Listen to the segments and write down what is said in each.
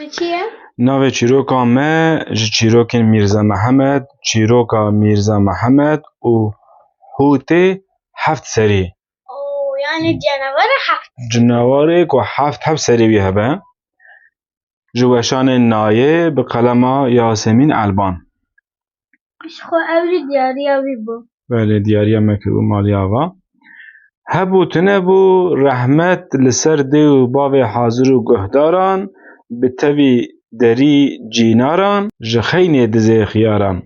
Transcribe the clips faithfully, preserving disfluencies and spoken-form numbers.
Min çi ye? Navê çîroka me ji çîrokên Mîrza Mihemed, çîroka Mîrza Mihemed û hûtê heft serî. Oo, yani canavarê heft. Canavarê ku heft heft serî wî hebe. Ji weşanên nayê bi qelema Yasemîn Elban. Ji xwe ew jî diyariya wî bû. Belê, diyariya me kiribû malê ava. Hebû tune bû, rehmet li ser dê û bavê hazir û guhdaran, bi tevî derî cînaran, ji xeynê dizê xiyaran.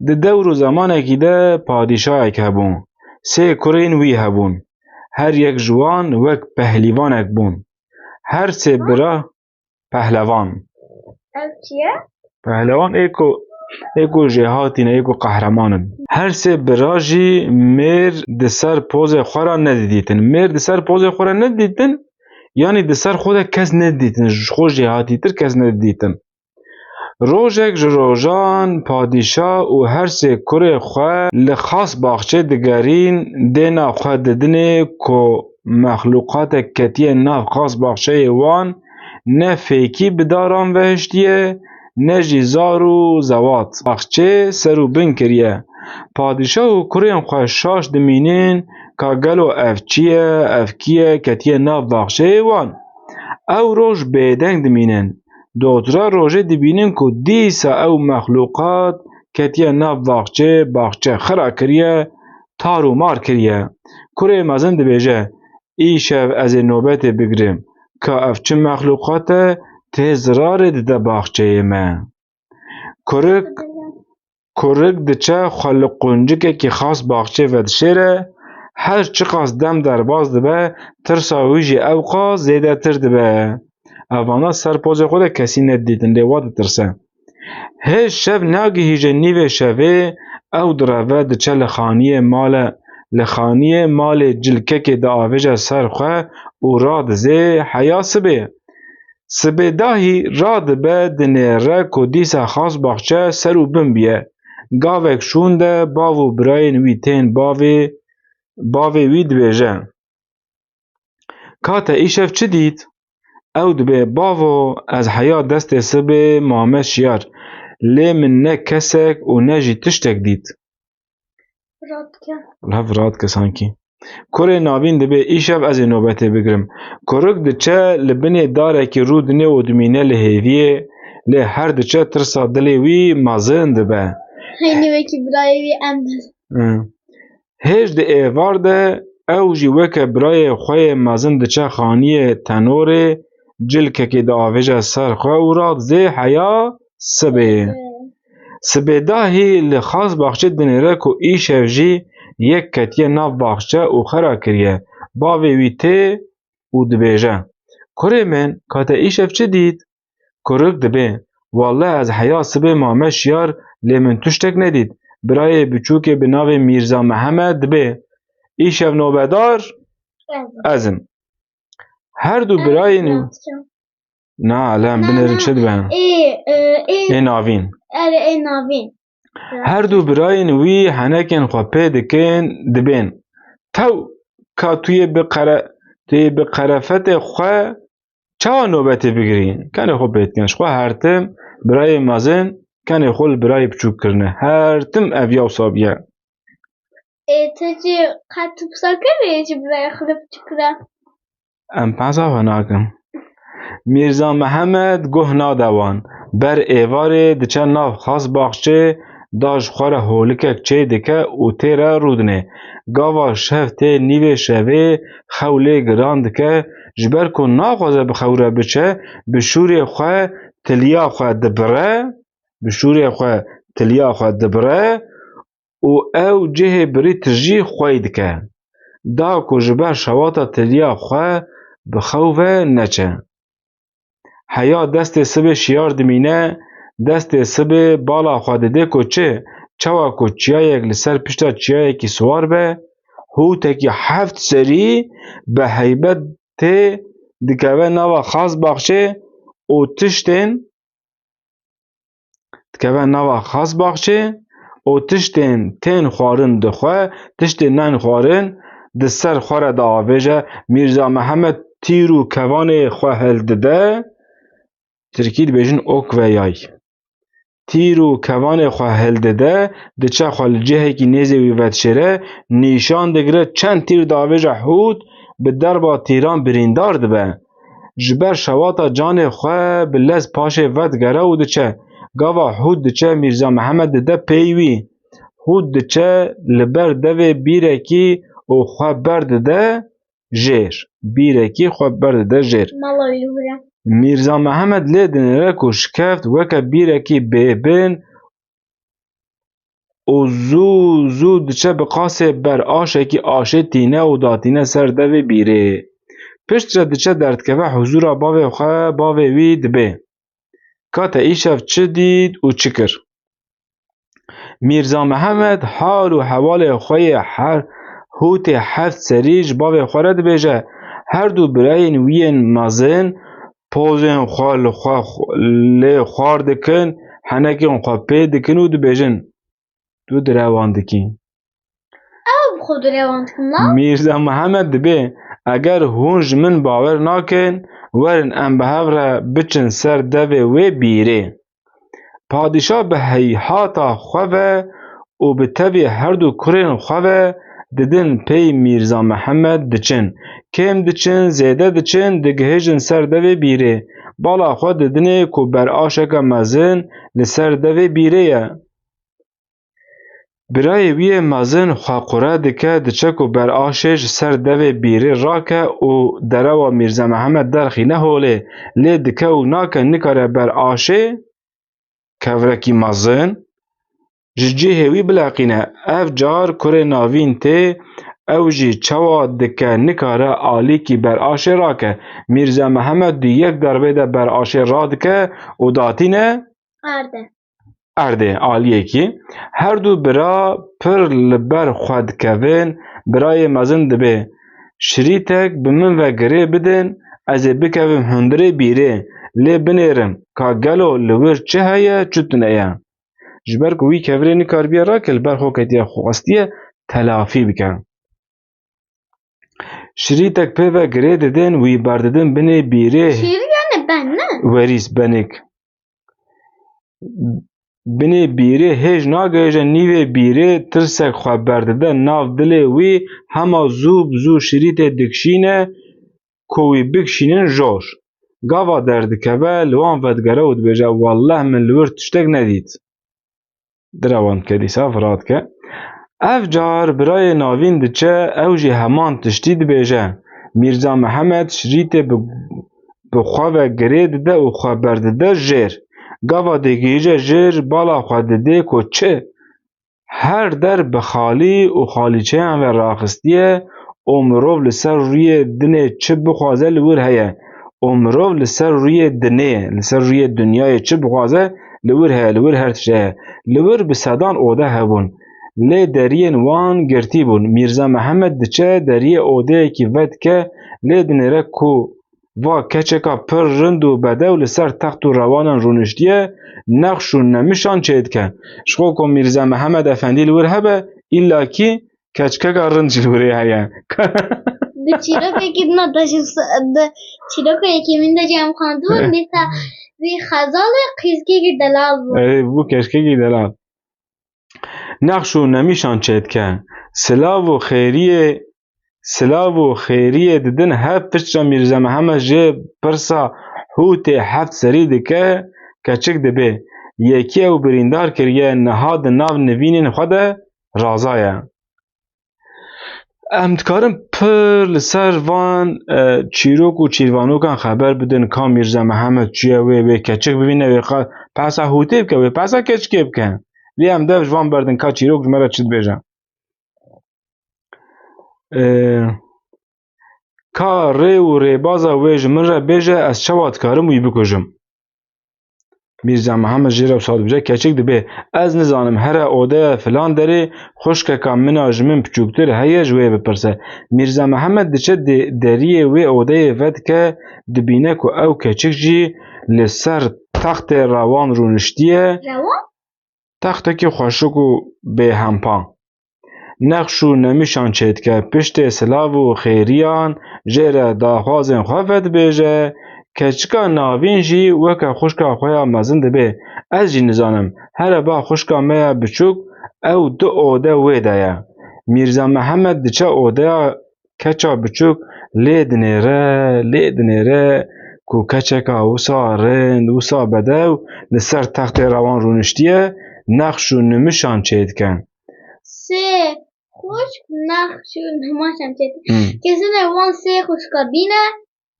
Di dewr û zemanekî de padîşahek hebû. Sê kurên wî hebûn. Her yek ji wan wek pehlîvanek bûn. Her sê bira Pehlevan. Ev çi ye? Pehlevan ê ku, ê ku jêhatî ne, ê ku qehreman in. Her sê bira jî mêr di ser pozê xwe re nedidîtin. Mêr di ser pozê xwe re nedidîtin, yanî di ser xwe de kes nedidîtin. Ji xwe jêhatîtir kes nedidîtin. Rojek ji rojan padîşah û her sê kurê xwe li xas baxçê digerîn, dêna xwe didinê ku mexlûqatek ketiye nav xas baxçeyê wan, ne fêkî bi daran ve hiştiye, ne jî zar û zewat. Baxçê ser û bin kiriye. Padîşah û kurên xwe şaş dimînin ka gelo ev çi ye, ev kî ye, ketiye nav baxçeyê wan. Ew roj bêdeng dimînin. Dotra rojê dibînin ku dîsa ew mexlûqat ketiye nav baxçê, baxçe xira kiriye, tar û mar kiriye. Kurê mezin dibêje, Îşev ez ê nobetê bigirim, ka ev çi mexlûqat e, tê zirarê dide baxçeyê me. Kurik, kurik diçe xwe li quncikekî xas baxçê vedişêre, her çiqas dem derbas dibe, tirsa wî jî ewqas zêdetir dibe. Evana ser pozê xwe de kesî nedidîtin, lê wa ditirse. Hê şev nagihîje nîvê şevê, ew direve diçe li xaniyê male, li xaniyê malê cilkekê diavêje ser xwe û radizê heya sibê. Sibê dahî radibe dinêre ku dîsa xas baxçe ser û bin biye. Gavek şûn de bav û birayên wî tên bavê, bavê wî dibêje. Ka te îşev çi dît? Ew dibê, Bavo, ez heya destê sibê mame şiyar, lê min ne kesek û ne jî tiştek dît. Vira dike. Wala vira dike sankî. Kurê navîn dibê, Îşev ez ê nobetê bigirim. Kurik diçe li binê darekî rû dinê û dimîne li hêviyê, lê her diçe tirsa dilê wî mezin dibe. Heynî wekî birayê wî em Hı. Hêj di êvar de ew jî weke birayê xwe yê mezin diçe xaniyê tenorê, cilkekê diavêje ser xwe û radizê heya sibê. Sibê dahî li xas baxçê dinêre ku îşev jî yek ketiye nav baxçe û xera kiriye. Bavê wî tê û dibêje, Kurê min, ka te îşev çi dît? Kurik dibê, Walleh ez heya sibê mame şiyar, lê min tiştek nedît. Birayê biçûkê bi navê Mîrza Mihemed dibê, Îşev nobedar ez im. Her du birayên, na, lem binêrin çi dibe? Ê, e, ê, ê navîn. Erê, ê navîn. Her du birayên wî henekên xwe pê dikin, dibên, Tew, ka tu yê bi qere-, tu yê bi qerefetê xwe çawa nobetê bigirî? Kenê xwe pê dikin. Ji xwe her tim birayê mezin kenê xwe li birayê biçûk kirine. Her tim ev ya wisa biye. Ê, tu jî qet wisa kirî ji birayê xwe re biçûk kire? Em behsa xwe nakin. Mîrza Mihemed guh nade wan. Ber êvarê diçe nav xas baxçê, da ji xwe re holikek çê dike û tê re rûdinê. Gava şev tê nîvê şevê xew lê giran dike, ji ber ku naxwaze bi xew re biçe, bi şûrê xwe tiliya xwe dibire, bi şûrê xwe tiliya xwe dibire û ew cihê birî tijî xwey dike. Da ku ji ber şewata tiliya xwe bi xew ve neçe. Heya destê sibê şiyar dimîne, destê sibê bala xwe didê ku çi, çawa ku çiyayek li ser pişta çiyayekî siwar be, hûtekî heft serî bi heybet tê dikeve nava xas baxçê û tiştên dikeve nava xas baxçê û tiştên tên xwarin dixwe, tiştên nên xwarin di ser xwe re diavêje. Mîrza Mihemed tîr û kevanê xwe hildide, Tirkî dibêjin ok ve yay. Tîr û kevanê xwe hildide, diçe xwe li cihekî nêzê wî vedişêre, nîşan digire çend tîr davêje hût, bi derba tîran birîndar dibe. Ji ber şewata canê xwe bi lez paşê vedigere û diçe. Gava hût diçe, Mîrza Mihemed dide pey wî. Hût diçe li ber devê bîrekî û xwe berdide jêr. Bîrekî xwe berdide jêr. Mala wî li wir e. Mîrza Mihemed lê dinêre ku şikeft weke bîrekî bêbin û zû zû diçe bi qasê ber aşekî aşê tîne û datîne ser devê bîrê. Piştre diçe derdikeve huzûra bavê xwe, bavê wî dibê: Ka te îşev çi dît û çi kir? Mîrza Mihemed hal û hewalê xwe yê her hûtê heft serî ji bavê xwe re dibêje. Her du birayên wî yên mezin pozên xwe li xwe lê xwar dikin, henekên xwe pê dikin û dibêjin: Tu direwan dikî. Ew bi xwe direwan dikin la? Mîrza Mihemed dibê: Eger hûn ji min bawer nakin, werin em bi hev re biçin ser devê wê bîrê. Padîşa bi heyhata xwe ve û bi tevî her du kurên xwe ve didin pey Mîrza Mihemed diçin. Kêm diçin, zêde diçin, digihêjin ser devê bîrê. Bala xwe didinê ku ber aşeke mezin li ser devê bîrê ye. Birayê wî yê mezin xwe qure dike, diçe ku ber aşê ji ser devê bîrê rake û derewa Mîrza Mihemed derxîne holê, lê dike û nake, nikare ber aşê, kevrekî mezin, ji cihê wî bileqîne. Ev car kurê navîn tê, ew jî çawa dike nikare alîkî ber aşê rake. Mîrza Mihemed di yek darbê de ber aşê radike û datîne erdê. Erdê aliyekî. Her du bira pir li ber xwe dikevin. Birayê mezin dibê: Şirîtek bi min ve girê bidin, ez ê bikevim hundirê bîrê, lê binêrim ka gelo li wir çi heye, çi tune ye. Ji ber ku wî kevirê nikaribiye rake, li ber xwe ketiye, xwestiye telafî bike. Şirîtek pê ve girê didin, wî berdidin binê bîrê. Şîrî yani ben, ne? Werîs, benik. Binê bîrê hêj nagihêje nîvê bîrê, tirsek xwe berdide nav dilê wî, hema zû bi zû şirîtê dikişîne ku wî bikişînin jor. Gava derdikeve, li wan vedigere û dibêje: Welleh min li wir tiştek nedît. Direwan dike dîsa, vira dike. Ev car birayê navîn diçe, ew jî heman tiştî dibêje. Mîrza Mihemed şirîtê bi, bi xwe ve girê dide û xwe berdide jêr. Gava digihîje jêr, bala xwe didê ku çi her der bi xalî û xalîçeyan ve raxistiye û mirov li ser rûyê dinê çi bixwaze li wir heye û mirov li ser rûyê dinê, li ser rûyê dinyayê çi bixwaze li wir heye, li wir her tişt heye. Li wir bi sedan ode hebûn. Lê deriyên wan girtî bûn. Mîrza Mihemed diçe deriyê odeyekî vedike, lê dinêre ku va keçeka pir rind û bedew li ser text û rewanan rûniştiye, nexş û nemîşan çêdike. Ji xwe ku Mîrza Mihemed Efendî li wir hebe, îllakî keçkeka rind jî li wirê heye. Di çîrokekî din de jî s-, di çîroka yekemîn de jî em xwendibûn, dîsa vî xezalê qîzkekî delal bû. Erê, bû keçkekî delal. Nexş û nemîşan çêdike. Silav û xêriyê, silav û xêriyê didin hev piştre Mîrza Mihemed jê pirsa hûtê heft serî dike, keçik dibê: Yekî ew birîndar kiriye, niha di nav nivînên xwe de raza ye. Em dikarin pir li ser van, e, çîrok û çîrvanokan xeber bidin, ka Mîrza Mihemed çi ye, wê, wê keçik bibîne, wê qa-, pehsa hûtê bike, wê pehsa keçikê bike. Lê em dev ji van berdin, ka çîrok ji me re çi dibêje. E, ka rê û rêbaza wê ji min re bêje, ez çawa dikarim wî bikujim? Mîrza Mihemed jê re wisa dibêje, keçik dibê: Ez nizanim, here odeya filan derê, xwişkeka min a ji min piçûktir heye, ji wê bipirse. Mîrza Mihemed diçe dê-, deriyê wê odeyê vedike, dibîne ku ew keçik jî li ser textê rewan rûniştiye. Rewan? Textekî xweşik û bêhempa. Nexş û nemîşan çêdike, piştê silav û xêriyan jê re daxwazên xwe vedibêje, keçika navîn jî weke xwişka xwe ya mezin dibê. Ez jî nizanim. Here ba xwişka me ya biçûk, ew du ode wê de ye. Mîrza Mihemed diçe odeya keça biçûk, lê dinêre, lê dinêre ku keçeka wisa rind, wisa bedew li ser textê rewan rûniştiye, nexş û nimişan çêdike. Sê xwişk nexş û nimişan çêdike. Hmm. Kesine wan sê xwişka bîne,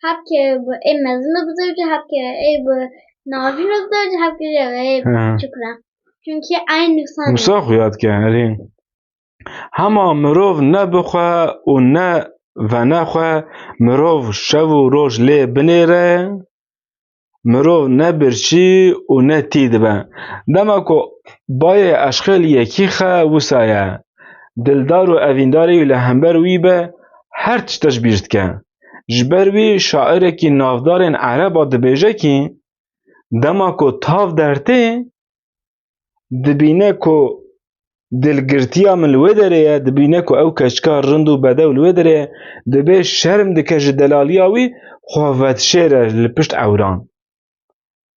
hevke bi ê mezin û bizewce, hevke ê bi navîn û bizewce, hevke ê Hı. biçûk re. Çünkü aynı insan. Wisa xuya dike, erê. Hema mirov ne bixwe û ne venexwe, mirov şev û roj lê binêre, mirov ne birçî û ne tî dibe. Dema ku bayê eşqê li yekî xe wisa ye, dildar û evîndarê wî li hember wî be, her tişt ji bîr dike. Ji ber wî şairekî navdarên ereba dibêje kî, dema ku tav dertê, dibîne ku dilgirtiya min li wê derê ye, dibîne ku ew keçika rind û bedew li wê derê ye, dibê şerm dike ji delaliya wî, xwe vedişêre li pişt ewran.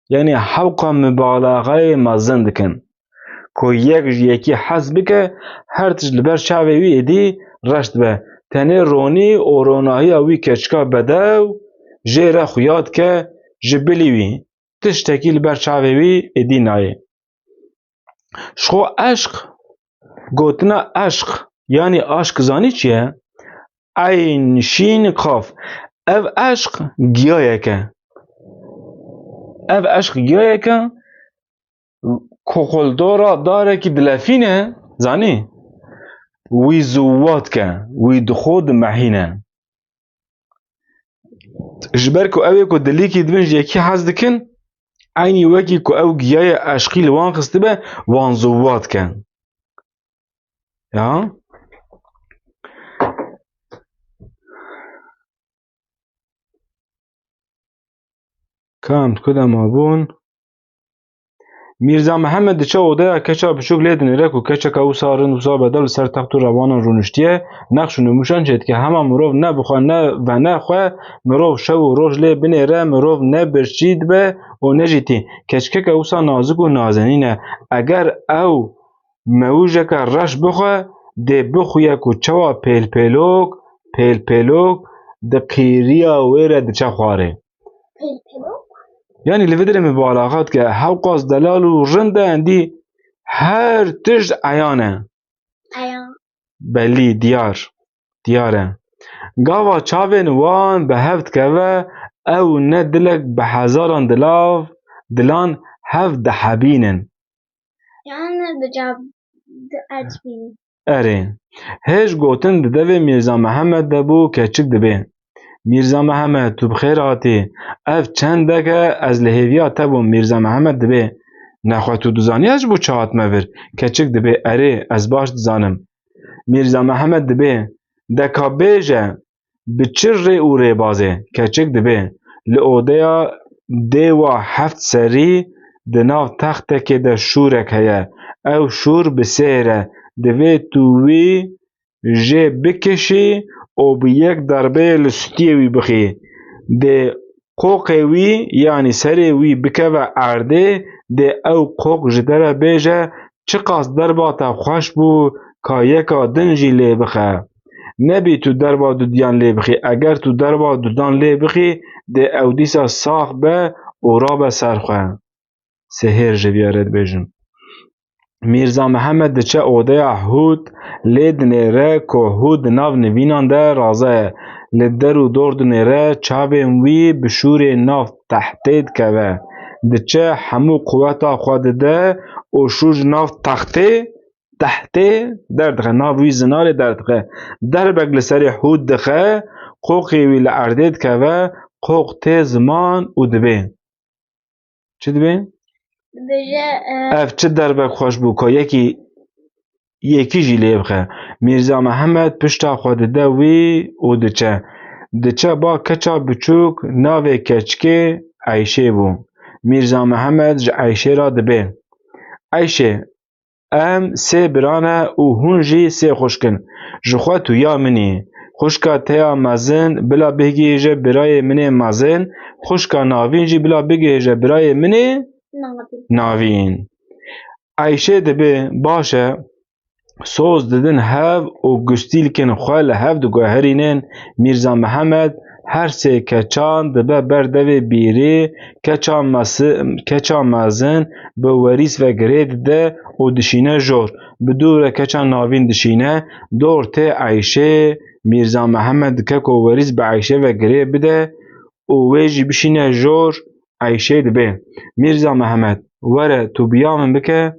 Yanî hewqa mubalaxeyê mezin dikin. Ku yek ji yekî hez bike, her tişt li ber çavê wî êdî reş dibe. Tenê ronî û ronahiya wî keçika bedew jê re xuya dike, ji bilî wî tiştekî li ber çavê wî êdî nayê. Ji xwe eşq, gotina eşq, yanî aşk zanî çi ye? Eyn, şîn, qaf. Ev eşq giyayek e. Ev eşq giyayek e, koxoldora darekî dilefîne, zanî? Wî ziwat ke, wî di xwe dimehîne. Ji ber ku ew ê ku dilîkî dibin ji yekî hez dikin, eynî wekî ku ew giyayê eşqî li wan xistibe, wan ziwat ke. Ya? Ka em di ku de mabûn? Mîrza Mihemed diçe odeya keça biçûk lê dinêre ku keçeka wisa rind, wisa bedew li ser text û rewanan rûniştiye, nexş û nimûşan çêdike. Hema mirov ne bi xwe ne venexwe, mirov şev û roj lê binêre, mirov ne birçî dibe û ne jî tî. Keçikeke wisa nazik û nazenîn e. Eger ew mewûjeke reş bixwe, dê bixuye ku çawa pêlpêlok, pêlpêlok di qîriya wê re diçe xwarê. Pêlpêlok? Yanî li vê derê mubalaxa dike, hewqas delal û rind e, endî her tişt eyan e. Eyan. Belî, diyar, diyar e. Gava çavên wan bi hev dikeve, ew ne dilek bi hezaran dilav, dilan hev dihebînin. Yan dica di ecbînin. Erê. Hêj gotin di devê Mîrza Mihemed de bû, keçik dibê. Mîrza Mihemed, tu bi xêr hatî. Ev çendek e ez li hêviya te bûm, Mîrza Mihemed dibê. Nexwe tu dizanî ez ji bo çi hatime vir? Keçik dibê, erê, ez baş dizanim. Mîrza Mihemed dibê, de ka bêje, bi çi rê û rêbazê? Keçik dibê, li odeya dêwa heft serî di nav textekê de şûrek heye. Ew şûr bi sêr e. Divê tu wî jê bikişî û bi yek derbeyê li stûyê wî bixî. Dê qoqê wî, yanî serê wî bikeve erdê, dê ew qoq ji te re bêje, çiqas derba te xweş bû, ka yeka din jî lê bixe. Nebî tu derba dudiyan lê bixî. Eger tu derba dudan lê bixî, dê ew dîsa sax be û rabe ser xwe. Sihêr ji vî re dibêjim. Mîrza Mihemed diçe odeya Hûd, lê dinêre ku Hûd di nav nivînan de raze ye. Li der û dor dinêre, çavên wî bi şûrê nav tehtê dikeve. Diçe hemû quweta xwe dide û şûr ji nav textê, tehtê derdixe, nav wî zinarê derdixe. Derbek li serê Hûd dixe, qoqê wî li erdê dikeve, qoq tê ziman û dibê. Çi dibê? Dibêje, e, Ev çi derbek xweş bû, ka yekî, yekî jî lê bixe. Mîrza Mihemed pişta xwe dide wî û diçe. Diçe ba keça biçûk, navê keçikê Eyşê bû. Mîrza Mihemed ji Eyşê re dibê, Eyşê, em sê bira ne û hûn jî sê xwişk in. Ji xwe tu ya min î. Xwişka te ya mezin bila bigihêje birayê min ê mezin, xwişka navîn jî bila bigihêje birayê min ê navîn. Eyşê dibê, baş e, soz didin hev û gustîlkên xwe li hev diguherînin. Mîrza Mihemed her sê keçan dibe ber devê bîrê, keça mesi-, keça mezin bi werîs ve girê dide û dişîne jor. Bi dû re keça navîn dişîne, dor tê Eyşê, Mîrza Mihemed dike ku werîs bi Eyşê ve girê bide û wê jî bişîne jor. Eyşê dibê, Mîrza Mihemed, were tu biya min bike,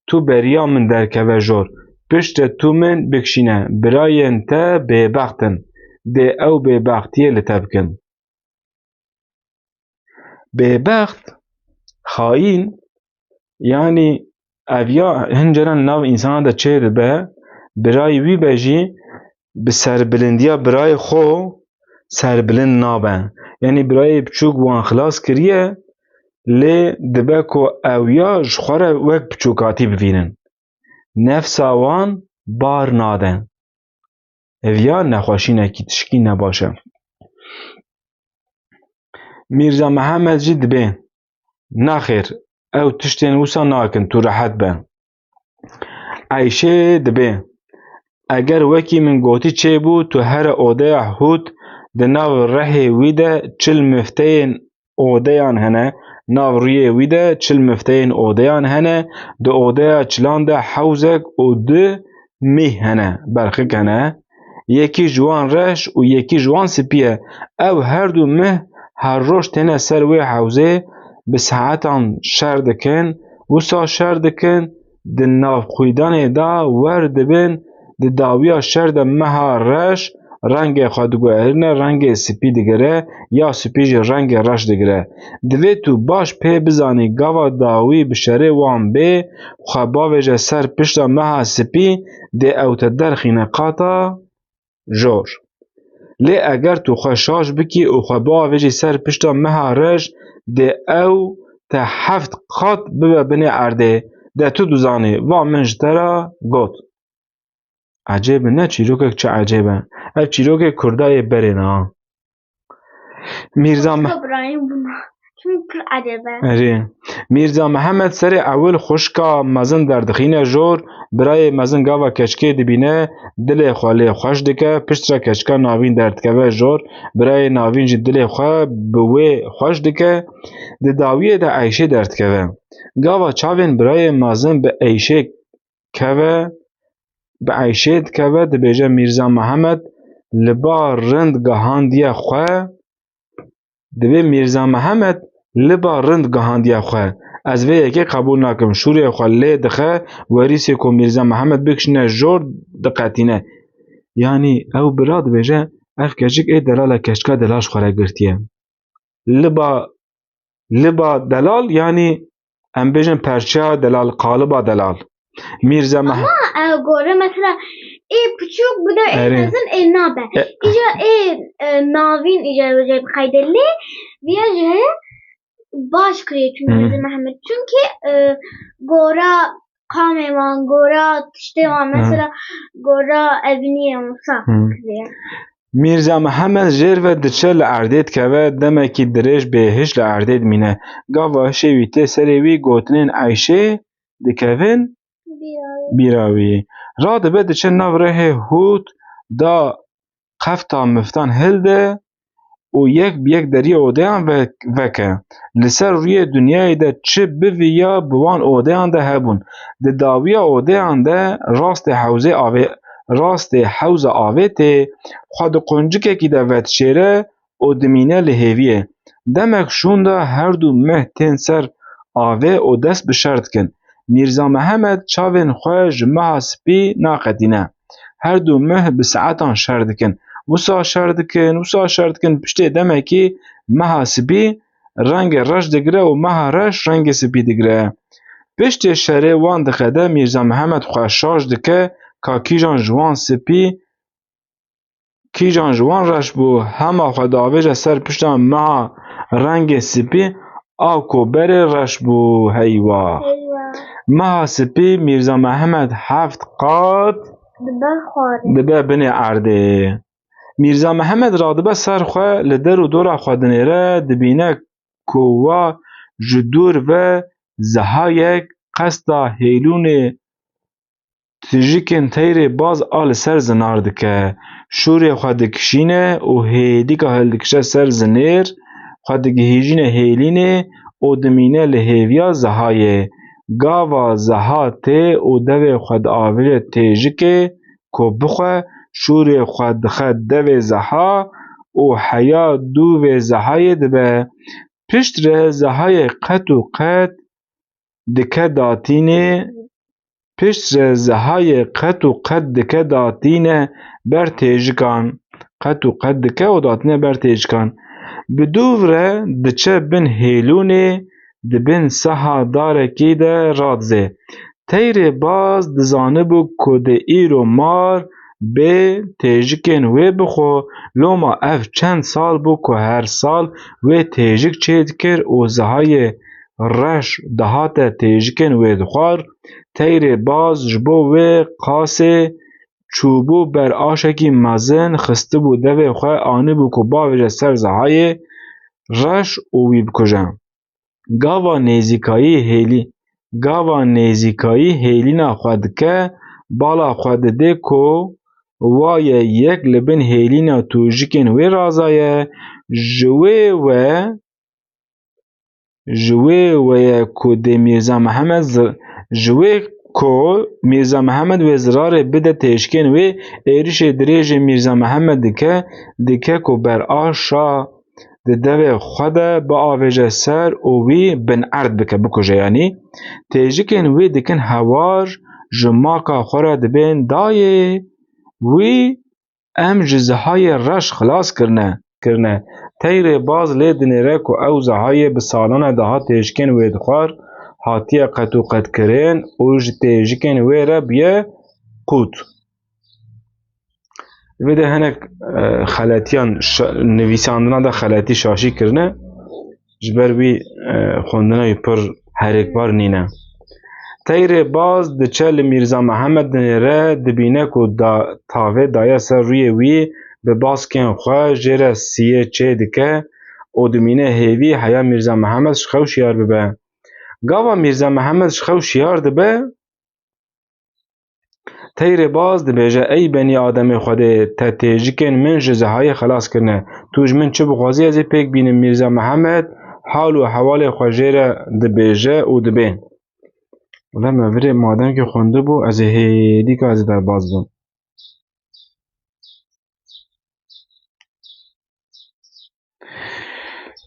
tu beriya min derkeve jor. Piştre tu min bikişîne, birayên te bêbext in. Dê ew bêbextiyê li te bikin. Bêbext, xayîn, yanî ev ya hin caran nav însana de çê dibe, birayê wî be jî bi serbilindiya birayê xwe serbilind nabe. Yanî birayê biçûk wan xilas kiriye, lê dibe ku ew ya ji xwe re wek biçûkatî bivînin. Nefsa wan bar nade. Ev ya nexweşînekî tişkî nebaş e. Mîrza Mihemed jî dibê, Nexêr, ew tiştên wisa nakin, tu rehet be. Eyşê dibê, Eger wekî min gotî çêbû, tu here odeya hût, di nav rehê wî de çil mifteyên odeyan hene, nav rûyê wî de çil mifteyên odeyan hene, di odeya çilan de hewzek û du mih hene, berxik hene. Yekî ji wan reş û yekî ji wan spî ye. Ew her du mih her roj têne ser wê hewzê, bi saetan şer dikin, wisa şer dikin, di nav xwîdanê de wer dibin, di dawiya şer de meha reş rengê xwe diguherîne, rengê spî digire, ya spî jî rengê reş digire. Divê tu baş pê bizanî, gava dawî bi şerê wan bê, xwe bavêje ser pişta meha spî, dê ew te derxîne qata jor. Lê eger tu xwe şaş bikî û xwe biavêjî ser pişta meha reş, dê ew te heft qat bibe binê erdê. De tu dizanî, va min ji te re got. Ecêb e, ne çîrokek çi ecêb e. Ev çîrokê Kurda yê berê ne ha. Mîrza Me- Xwişka birayên bûna. Çimkî pir ecêb e. Erê. Mîrza Mihemed serê ewil xwişka mezin derdixîne jor, birayê mezin gava keçikê dibîne, dilê xwe lê xweş dike, piştre keçika navîn derdikeve jor, birayê navîn jî dilê xwe bi wê xweş dike, di dawiyê de Eyşê derdikeve. Gava çavên birayê mezin bi Eyşê keve, bi Eyşê dikeve, dibêje, Mîrza Mihemed li ba rind gihandiye xwe, dibê Mîrza Mihemed li ba rind gihandiye xwe. Ez vê yekê qebûl nakim. Şûrê xwe lê dixe, werîsê ku Mîrza Mihemed bikişîne jor diqetîne. Yanî ew bira dibêje, ev keçik ê delal e, keçika delal ji xwe re girtiye. Li ba, li ba delal, yanî em bêjin perçeya delal, qaliba delal. Mîrza Meh- Ama e, gore mesela ê piçûk bide ê Erê. mezin ê nabe. E. Îca ê e, navîn îca wê bixeyde lê viya jî heye baş kiriye çünkü Hı. Mîrza Mehmet. Çünkü e, gora qamê wan, gora tiştê wan, Hı. mesela gora evîniyê wan wisa Hı. kiriye. Mîrza Mihemed jêr ve diçe li erdê dikeve, demekî dirêj bêhiş li erdê dimîne. Gava hişê wî tê serê wî, gotinên Eyşê dikevin bîra wî. Radibe diçe nav rehê hût da qefta miftan hilde û yek bi yek deriyê odeyan ve-, veke. Li ser rûyê dinyayê de çi biviya bi wan odeyan de hebûn. Di dawiya odeyan de rastê hewzê avê-, rastê hewza avê tê, xwe di quncikekî de vedişêre û dimîne li hêviyê. Demek şûnda her du meh tên ser avê û dest bi şer dikin. Mîrza Mihemed çavên xwe ji meha spî naqetîne. Her du meh bi saetan şer dikin. Wisa şer dikin, wisa şer dikin, piştê demekî meha spî rengê reş digire û meha reş rengê spî digire. Piştê şerê wan diqede, Mîrza Mihemed xwe şaş dike ka kîjan ji wan spî, kîjan ji wan reş bû, hema xwe diavêje ser pişta meha rengê spî, a ku berê reş bû, heywa. Heywa. Meha spî Mîrza Mihemed heft qat Dibe xwarê. dibe binê erdê. Mîrza Mihemed radibe ser xwe, li der û dora xwe dinêre, dibîne ku wa ji dûr ve Zehayek qesta hêlûnê tijikên teyrê baz a li ser zinar dike. Şûrê xwe dikişîne û hêdîka hildikişe ser zinêr, xwe digihîjîne hêlînê û dimîne li hêviya Zehayê. Gava Zeha tê û devê xwe diavêje têjikê ku bixwe, şûrê xwe dixe devê Zeha û heya dûvê Zehayê dibe. Piştre Zehayê qet û qet dike datînê, piştre Zehayê qet û qet dike datîne ber têjikan. Qet û qet dike û datîne ber têjikan. Bi dûv re diçe bin hêlûnê, di bin seha darekî de radizê. Teyrê baz dizanibû ku dê îro mar bê têjikên wê bixwe, loma ev çend sal bû ku her sal wê têjik çêdikir û Zehayê reş dihate têjikên wê dixwar. Teyrê baz ji bo wê qasê çûbû ber aşekî mezin, xistibû devê xwe, anibû ku bavêje ser Zehayê reş û wî bikuje. Gava nêzîkayî hêlî, gava nêzîkayî hêlîna xwe dike, bala xwe didê ku wa ye yek li bin hêlîna tûjikên wê razaye, ji wê we, ji wê we ye ku dê Mîrza Mihemed zi-, ji wê ku Mîrza Mihemed wê zirarê bide têjikên wê, êrişê dirêjê Mîrza Mihemed dike, dike ku ber aşa di devê xwe de biavêje ser û wî binerd bike, bikuje yanî. Têjikên wî dikin hewar, ji maka xwe re dibên dayê wî, em ji Zehayê reş xilas kirine, kirine. Teyrê baz lê dinêre ku ew Zehayê bi salan e dihat têjikên wê dixwar, hatiye qetûqetkirin û ji têjikên wê re bûye qût. Vê de hinek, e, xeletiyan şa-, nivîsandina de xeletî şaşî kirine. Ji ber wî, e, xwendina wî pir herikbar nîne. Teyrê baz diçe li Mîrza Mihemed dinêre, dibîne ku da-, tavê daye ser rûyê wî, bi baskên xwe jê re siyê çê dike û dimîne hêvî heya Mîrza Mihemed ji xew şiyar bibe. Gava Mîrza Mihemed ji xew şiyar dibe, Teyrê baz dibêje, Ey benî Ademê Xwedê, te têjikên min ji Zehayê xelas kirine. Tu ji min çi bixwazî, ez ê pêk bînim. Mîrza Mihemed hal û hewalê xwe jê re dibêje û dibê. Wele me virê mademkî xwendibû, ez ê hêdîka ez ê derbas bim.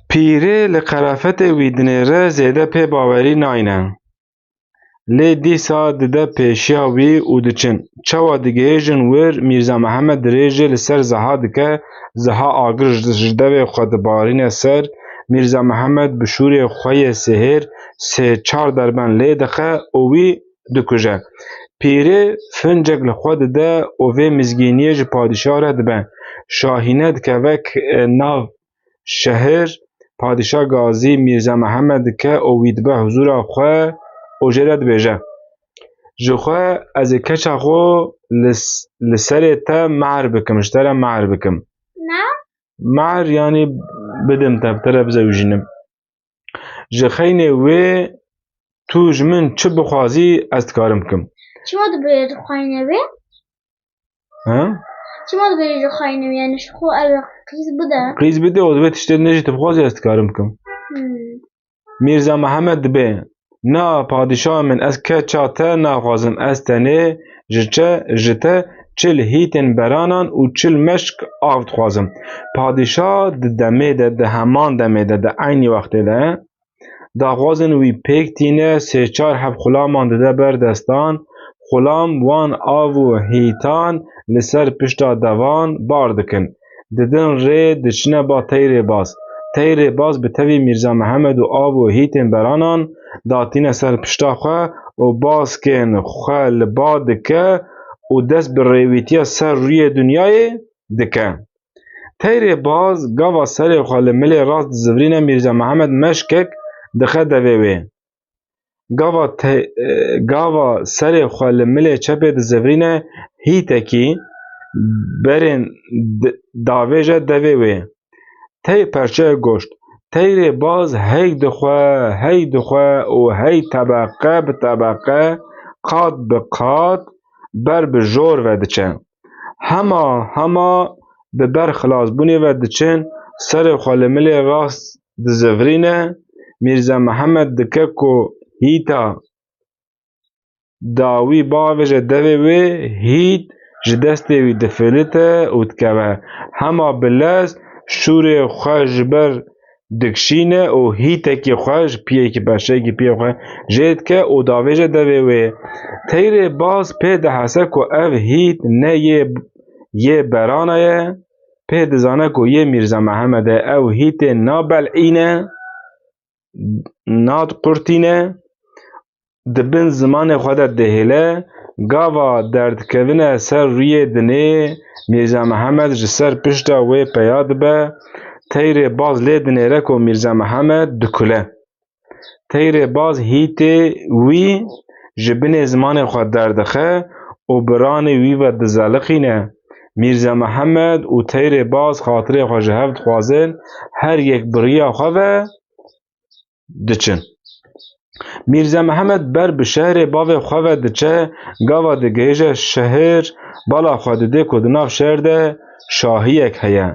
Pîrê li qerefetê wî dinêre zêde pê bawerî nayne. Lê dîsa dide pêşiya wî û diçin. Çawa digihêjin wir, Mîrza Mihemed dirêjê li ser Zeha dike, Zeha agir ji, ji devê xwe dibarîne ser, Mîrza Mihemed bi şûrê xwe yê sihêr sê çar derben lê dixe û wî dikuje. Pîrê fincek li xwe dide û vê mizgîniyê ji padîşa re dibe. Şahîne dikeve k-, nav şehir, padîşa gazî Mîrza Mihemed dike û wî dibe huzûra xwe û jê re dibêje, Ji xwe ez ê keça xwe li s-, li serê te mehr bikim, ji te re mehr bikim. Ne? Mehr yanî bidim te, bi te re bizewjînim. Ji xeynê wê tu ji min çi bixwazî, ez dikarim bikim. Çima dibêje ji xeynê wê? Ha? Çima dibêje ji xeynê wê? Yani ji xwe ev qîz bide. Qîz bide û divê tiştê din jî tu bixwazî, ez dikarim bikim. Hmm. Mîrza Mihemed dibê, Na, padîşa min, ez keça te naxwazim, ez tenê ji çe-, ji te çil hîtên beranan û çil meşk av dixwazim. Padîşa di demê de, di heman demê de, di eynî wextê de, daxwazin wî pêk tîne, sê çar heb xulaman dide ber destan, xulam wan av û hîtan li ser pişta devan bar dikin. Didin rê, diçine ba teyrê baz. Teyrê baz bi tevî Mîrza Mihemed û av û hîtên beranan datîne ser pişta xwe û baskên xwe li ba dike û dest bi rêwîtiya ser rûyê dinyayê dike. Teyrê baz gava serê xwe li milê rast dizivirîne, Mîrza Mihemed meşkek dixe devê wê. Gava te-, e, gava serê xwe li milê çepê dizivirîne, hîtekî berên d-, davêje devê wê. Tey perçe goşt. Teyrê baz hey dixwe, hey dixwe û hey tebeqe bi tebeqe, qat bi qat ber bi jor ve diçe. Hema hema bi ber xilasbûnê ve diçin, serê xwe li milê rast dizivirîne. Mîrza Mihemed dike ku hîta dawî bavêje devê wê, hît ji destê wî difilite û dikeve. Hema bi lez şûrê xwe ji ber dikişîne û hîtekî xwe ji piyekî, perçeyekî piyê xwe jê dike û davêje devê wê. Teyrê baz pê dihese ku ev hît ne yê, yê berana ye, pê dizane ku yê Mîrza Mihemed e, ew hîtê nabel'îne, nadiqurtîne, di bin zimanê xwe de dihêle, gava derdikevine ser rûyê dinê, Mîrza Mihemed ji ser pişta wê peya dibe, teyrê baz lê dinêre ku Mîrza Mihemed dikule. Teyrê baz hîtê wî ji binê zimanê xwe derdixe û bi ranê wî ve dizeliqîne. Mîrza Mihemed û teyrê baz xatirê xwe ji hev dixwazin, her yek bi riya xwe ve diçin. Mîrza Mihemed ber bi şehrê bavê xwe ve diçe, gava digihêje şehir, bala xwe didê ku di nav şehir de şahiyek heye.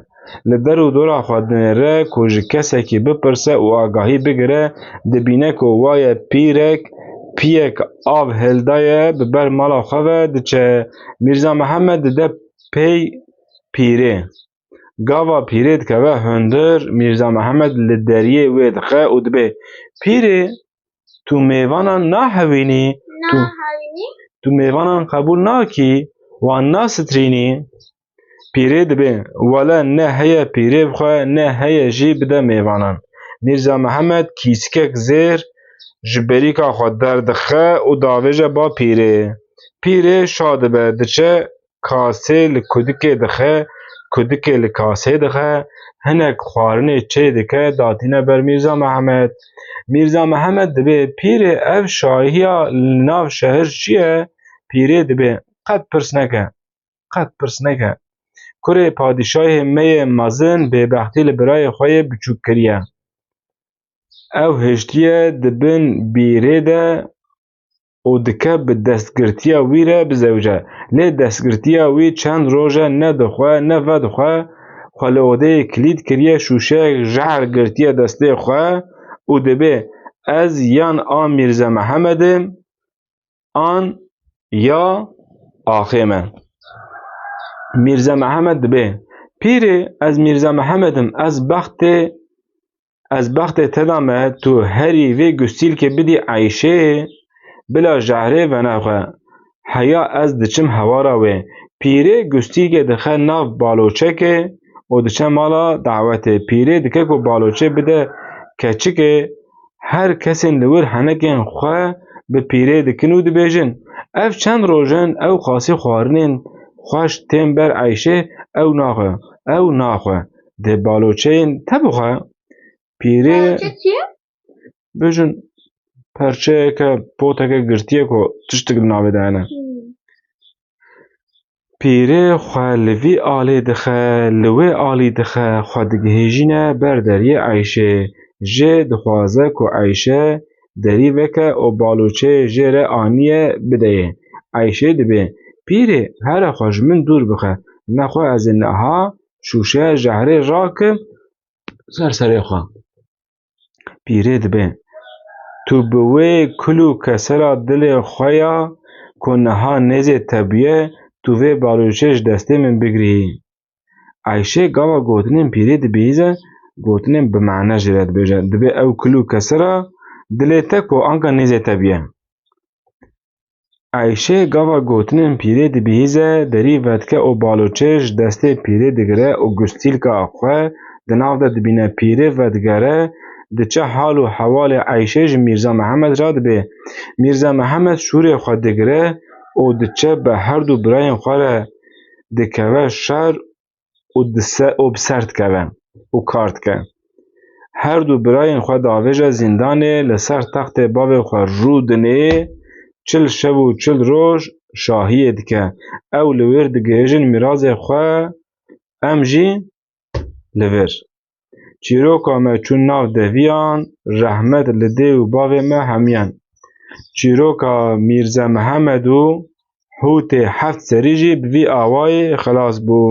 Li der û dora xwe dinêre ku ji kesekî bipirse û agahî bigire, dibîne ku wa ye pîrek, piyek av hildaye, bi ber mala xwe ve diçe. Mîrza Mihemed dide pey pîrê. Gava pîrê dikeve hundir, Mîrza Mihemed li deriyê wê dixe û dibê, Pîrê, tu mêvanan nahewînî, tu, Nahewînî? Tu mêvanan qebûl nakî, wan nasitrînî. Pîrê dibê, Wele ne heye pîrê bixwe, ne heye jî bide mêvanan. Mîrza Mihemed kîsikek zêr ji berîka xwe derdixe û davêje ba pîrê. Pîrê şa dibe, diçe kasê li kudikê dixe, kudikê li kasê dixe, hinek xwarinê çêdike, datîne ber Mîrza Mihemed. Mîrza Mihemed dibê, Pîrê, ev şahiya li nav şehir çi ye? Pîrê dibê, Qet pirs neke, qet pirs neke. Kurê padîşahê me yê mezin bêbextî li birayê xwe yê biçûk kiriye. Ew hiştiye di bin bîrê de û dike bi destgirtiya wî re bizewce. Lê destgirtiya wî çend roj e ne dixwe, ne vedixwe, xwe li odeyê kilît kiriye, şûşeyek jehr girtiye destê xwe û dibê, Ez yan a Mîrze Mihemed im, an ya axê me. Mîrze Mihemed dibê, Pîrê, ez Mîrze Mihemed im, ez bextê Ez bextê te da me, tu herî vê gustîlkê bidî Eyşê, bila jehrê venaxwe. Heya ez diçim hewara wê. Pîrê gustîlkê dixe nav baloçekê û diçe mala dawetê. Pîrê dike ku baloçê bide keçikê, her kesên li wir henekên xwe bi pîrê dikin û dibêjin, Ev çend roj in ew qasî xwarinên xweş tên ber Eyşê, ew naxwe, ew naxwe. Dê baloçeyên te bixwe. Pîrê Perçe çi? Bêjin perçeyeke, poteke girtiye ku tiştik li navê de hene. Hmm. Pîrê xwe li vî alî dixe, li wê alî dixe, xwe digihêjîne ber deriyê Eyşê. Jê dixwaze ku Eyşe derî veke û baloçeyê jê re aniye bideyê. Eyşê dibê, Pîrê, here xwe ji min dûr bixe, nexwe ez ê niha şûşeya jehrê rakim ser serê xwe. Pîrê dibê, Tu bi wê kul û kesera dilê xwe ya ku niha nêzê te bûye, tu vê baloçê ji destê min bigirî. Eyşê gava gotinên pîrê dibihîze, gotinên bi mane jê re dibêje. Dibê ew kul û kesera dilê te ku anka nêzê te bûye. Eyşê gava gotinên pîrê dibihîze, derî vedike û baloçê ji destê pîrê digire û gustîlka xwe di nav de dibîne. Pîrê vedigere, diçe hal û hewalê Eyşê ji Mîrza Mihemed re dibê. Mîrza Mihemed şûrê xwe digire û diçe bi her du birayên xwe re dikeve şer û dise-, û bi ser dikeve û kar dike. Her du birayên xwe davêje zîndanê, li ser textê bavê xwe rûdinê, çil şev û çil roj şahiyê dike. Ew li wir digihêjin mîrazê xwe, em jî li vir. Çîroka me çûn nav deviyan, rehmet li dê û bavê me hemiyan. Çîroka Mîrze Mihemed û Hûtê Heft Serî jî bi vî awayî xilas bû.